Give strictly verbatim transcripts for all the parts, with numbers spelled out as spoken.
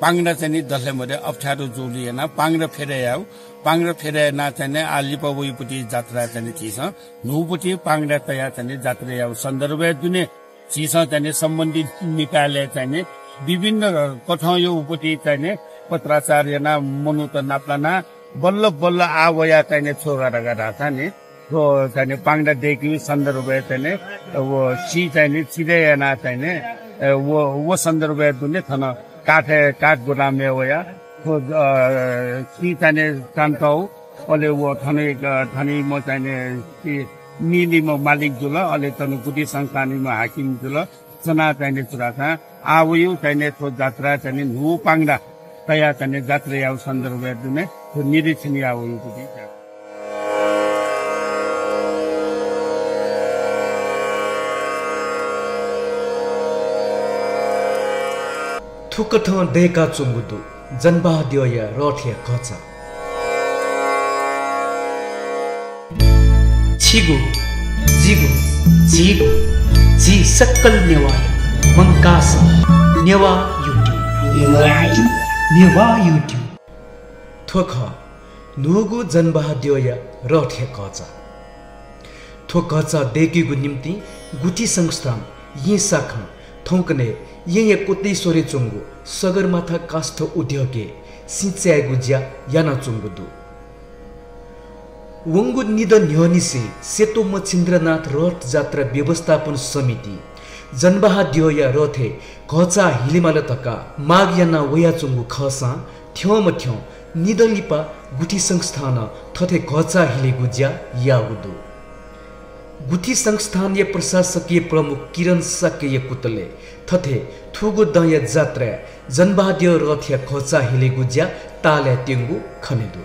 पांग्रा चाहिँ नि दथले मते अप्ठ्यारो जूगुलिं यानाः पांग्रा फेरय् याउ। पांग्रा फेरय् यानाः चाहिँ नि आः लिपा वइपति जात्रा चाहिँ नि झीसं न्हूपति पांग्रा तयाः चाहिँ नि जात्रा याउ सन्दर्भय् दुने झीसं चाहिँ नि सम्बन्धित निकायलय् चाहिँ नि विभिन्न कथंया उपति चाहिँ नि पत्राचार यानाः मनूत नापलानाः बल्ल बल्ल आः वयाः चाहिँ नि छु धकाः धाःसा नि थ्व चाहिँ नि पांग्रा दय्‌केगु सन्दर्भय् चाहिँ नि व सी चाहिँ नि चिरे यानाः चाहिँ नि, अ, व, व सन्दर्भय् दुने थन काठय्, काठ गोदामय् वयाः थ्व, अ, सी चाहिँ नि चान्तौ, अले व थन, अ, थनिम्ह चाहिँ नि सी मिलयाम्ह मालिक जुल, अले थन गुठी संस्थानयाम्ह हाकिम जुल। च्वनाः चाहिँ नि छु धाःसा आः वइगु चाहिँ नि थ्व जात्रा चाहिँ नि न्हू पांग्रा तयाः चाहिँ नि जात्रा याउ सन्दर्भय् दुने थ्व निरीक्षण याः वइगु दु। थुकथं दय्‌काच्वंगु दु जनबहाद्यःया रथया घःचा। छिगु, जिगु, झीगु, झी सकल नेवाःया मंकाः सः नेवाः YouTube। नेवाः YouTube। थ्व खः न्हूगु जनबहाद्यःया रथया घःचा। थ्व घःचा दय्‌केगु निंतिं गुठी संस्थान येँ शाखां थौंकन्हय् येँया कोटेश्वरय् च्वंगु सगरमाथा काष्ठ उद्योगय् सिँचायेगु ज्या यानाच्वंगु दु। वंगु निदँ न्ह्यःनिसें सेतो मच्छिन्द्रनाथ रथ जात्रा व्यवस्थापन समितिं जनबहाद्यःया रथय् घःचा हिलेमाल धकाः माग याना वयाच्वंगु खःसां थ्यंमथ्यं निदँ लिपा गुठी संस्थानं थथे घःचा हिलेगु ज्या याःगु दु। गुठी संस्थानया प्रशासकीय प्रमुख किरण शाक्यया कुतलय् थथे थुगु दँया जात्राय् जनबहाद्यः रथया घःचा हिलेगु ज्या तालय् त्यंगु खने दु।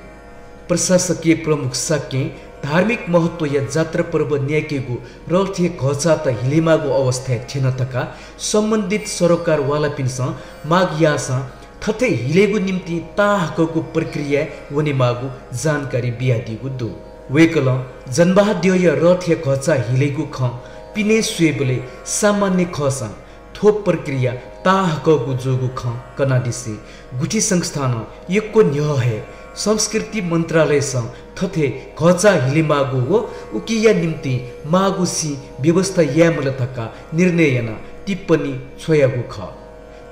प्रशासकीय प्रमुख शाक्यं धार्मिक महत्वया जात्रा पर्व न्यायेकेगु रथया घःचात हिलेमाःगु अवस्थाय् थ्यन धकाः सम्बन्धित सरोकारवालापिन्सं माग याःसां थथे हिलेगु निंतिं ताःहाकःगु प्रक्रियाय् वनेमाःगु जानकारी बियादीगु दु। वय्‌कलं जनबहाद्यःया रथया घःचा हिलेगु खँ पिने स्वयेबलय् सामान्य खःसां थ्व प्रक्रिया ताःहाकःगु जूगु खँ कनादिसें गुठी संस्थानं यक्व न्ह्यः हे संस्कृति मन्त्रालयसं थथे घःचा हिलेमाःगु व उकिया निंतिं माःगु सिँ व्यवस्था यायेमाल धकाः निर्णय यानाः टिप्पणी छ्वयागु खः।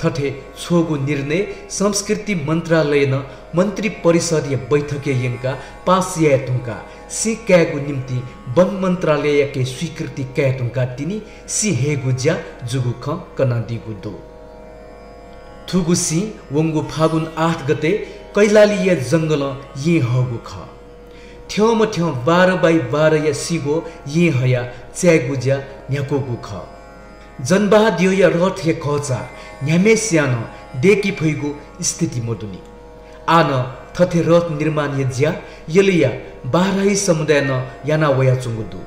थथे छ्वःगु निर्णय संस्कृति मन्त्रालयनं मन्त्री परिषदया बैठकय् यंकाः पास याये धुंकाः सिँ कायेगु निंतिं वन मन्त्रालययाके स्वीकृति काये धुंकाः तिनि सिँ हयेगु ज्या जूगु खँ कनादीगु दु। थुगु सिँ वंगु फागुन आठ गते कैलालीया जंगलं येँ हःगु खः। थ्यंमथ्यं बाह्र बाई बाह्रया सिँग्वः येँ हयाः चायेगु ज्या न्ह्याक्वःगु खः। जनबहाद्यःया रथया घःचा न्ह्याम्हस्यां नं दय्‌के फइगु स्थिति मदुनि। आः नं थथे रथ निर्माणया ज्या यलया बाराही समुदायनं याना वयाच्वंगु दु।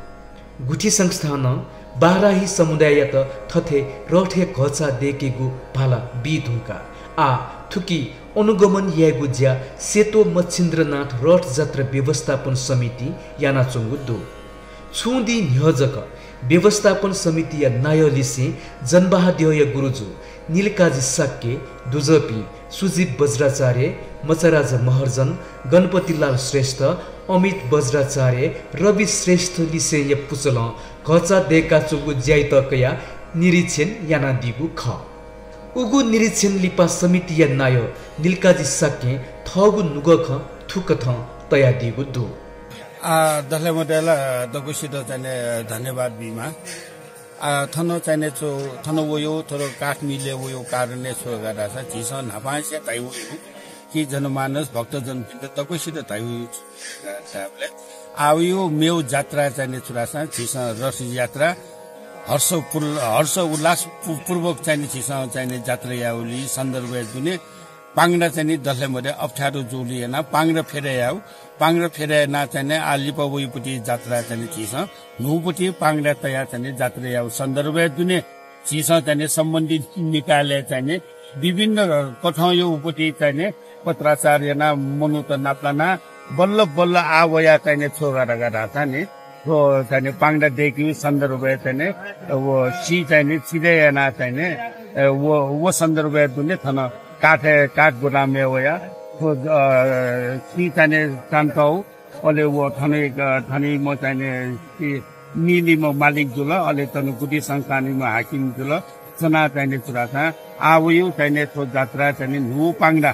गुठी संस्थानं बाराही समुदाययात थथे रथया घःचा दय्‌केगु भाला बी धुंकाः आः थुकी अनुगमन यायेगु ज्या सेतो मच्छिन्द्रनाथ रथ जात्रा व्यवस्थापन समितिं यानाच्वंगु दु। छुं दिं न्ह्यः जक व्यवस्थापन समितिया नायःलिसें जनबहाद्यःया गुरुजु नीलकाजी शाक्य, दुजःपिं सुजित बज्राचार्य, मचाराजा महर्जन, गणपतिलाल श्रेष्ठ, अमित बज्राचार्य, रवि श्रेष्ठलिसेंया पुचलं घःचा दय्‌काच्वंगु ज्याइत कयाः निरीक्षण यानादीगु खः। उगु निरीक्षण लिपा समितिया नायः नीलकाजी शाक्यं थःगु नुगः खँ थुकथं तयादीगु दु। आ, दथले मते ला दक्वसित चाहिँ नि धन्यवाद बीमाः। आ, थन चाहिँ नि छु, थन वयो, थ्व काठ मिलय् वयो कारणं छु धकाः धाःसा झीसं न्हापांसे धयावयो कि जनमानस भक्तजनपिन्त दक्वसित धयावयो छु धाःबलय् आः वयो मेव जात्रा चाहिँ नि छु धाःसा झीसं रथ जात्रा हर्ष पुल-, हर्ष उल्लास पू-, पूर्वक चाहिँ नि झीसं चाहिँ नि जात्रा यावली सन्दर्भय् दुने पांग्रा चाहिँ नि दथले मते अप्ठ्यारो जूगुलिं यानाः पांग्रा फेरय् याउ। पांग्रा फेरय् यानाः चाहिँ नि आः लिपा वइपति जात्रा चाहिँ नि झीसं न्हूपति पांग्रा तयाः चाहिँ नि जात्रा याउ सन्दर्भय् दुने झीसं चाहिँ नि सम्बन्धित निकायलय् चाहिँ नि विभिन्न कथंया उपति चाहिँ नि पत्राचार यानाः मनूत नापलानाः बल्ल बल्ल आः वयाः चाहिँ नि छु धकाः धाःसा नि थ्व चाहिँ नि पांग्रा दय्‌केगु सन्दर्भय् चाहिँ नि व सी चाहिँ नि चिरे यानाः चाहिँ नि, अ, व, व सन्दर्भय् दुने थन काठय्, काठ गोदामय् वया, थ्व, अ, सी चाहिने चान्ताउ, अले व थन एक, अ, थनिम्ह चाहिने सी मिलयाम्ह मालिक जुल, अले थन गुठी संस्थानयाम्ह हाकिम जुल। च्वना चाहिने छु धाःसा आः वयु चाहिने थ्व जात्रा चाहिने न्हू पांगडा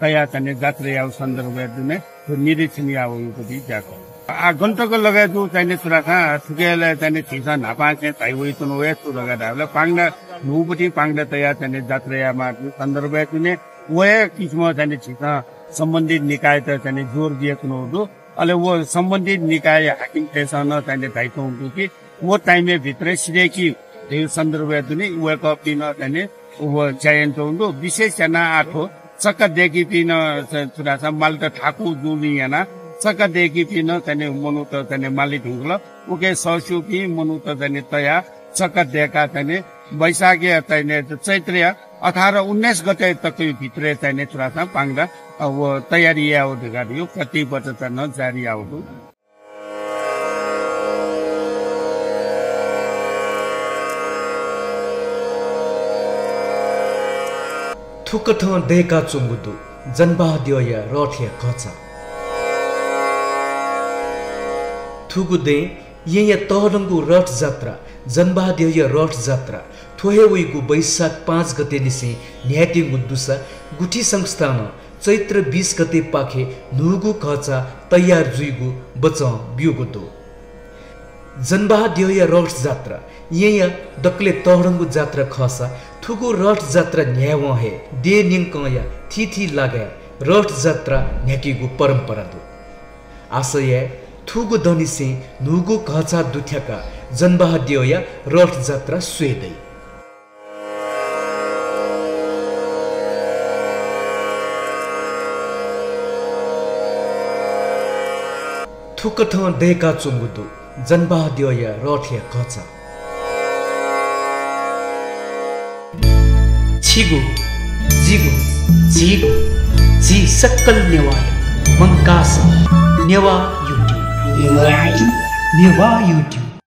तया चाहिने जात्रा याउ सन्दर्भय् दुने थ्व निरीक्षण यावयु पति ज्याक। आः गन तक लगय् जू चाहिने छु धाःसा थुकेले चाहिने झीसं न्हापांसे धाइ वइतुन वये छु लगा धाःबले पांगडा न्हूपति पांगडा तया चाहिने जात्रा यामा सन्दर्भय् दुने वये किसिम चाहिने झीसं सम्बन्धित निकायत चाहिने जोर दियतुन दु। अले व सम्बन्धित निकाय हाकिमतय्सं नं चाहिने धाइतुन दु कि व time भित्र सिधय्की धयु सन्दर्भय् दुने वय्कःपिं नं चाहिने व ज्या यानातुन दु। विशेष याना आः थ्व चक्का दय्कीपिं नं स-, छु धाःसा मालत थाकु जुलिं याना चक्का दय्कीपिं नं चाहिने मनूत चाहिने माली धुंकल। उके सःस्यूपिं मनूत चाहिने तया चक्का दय्का चाहिने वैशाखया चाहिने चैत्रया अठार उन्नाइस गते तक भित्र चाहिने छु धाःसा पांगडा, अ, व तयारी याउ धकाः धयु प्रतिबद्धता नं जारी याउ दु। थुकथं दय्काच्वंगु दु जनबहाद्यःया रथया घःचा। थुगु दँय् येँया तःधंगु रथजात्रा, जनबहाद्यःया रथजात्रा, थ्व हे वइगु वैशाख पाँच गते निसें न्ह्यायेत्यंगु दुसा गुठी संस्थानं चैत्र बीस गतेपाखे न्हूगु घःचा तयार जुइगु बचं ब्यूगु दु। जनबहाद्यःया रथजात्रा येँया दकले तःधंगु जात्रा खःसा थुगु रथजात्रा न्ह्यायेवं हे देय् न्यंकंया थीथी लागाय् रथजात्रा न्ह्याकीगु परम्परा दु। आशा याये थुगु दँनिसें न्हूगु घःचा दुथ्याकाः जनबहाद्यःया रथजात्रा स्वये दइ। थुकथं दय्काच्वंगु दु जनबहाद्यःया रथया घःचा। छिगु, जिगु, झीगु, झी सकल नेवाःया मंकाः सः नेवाः YouTube। नेवाः YouTube।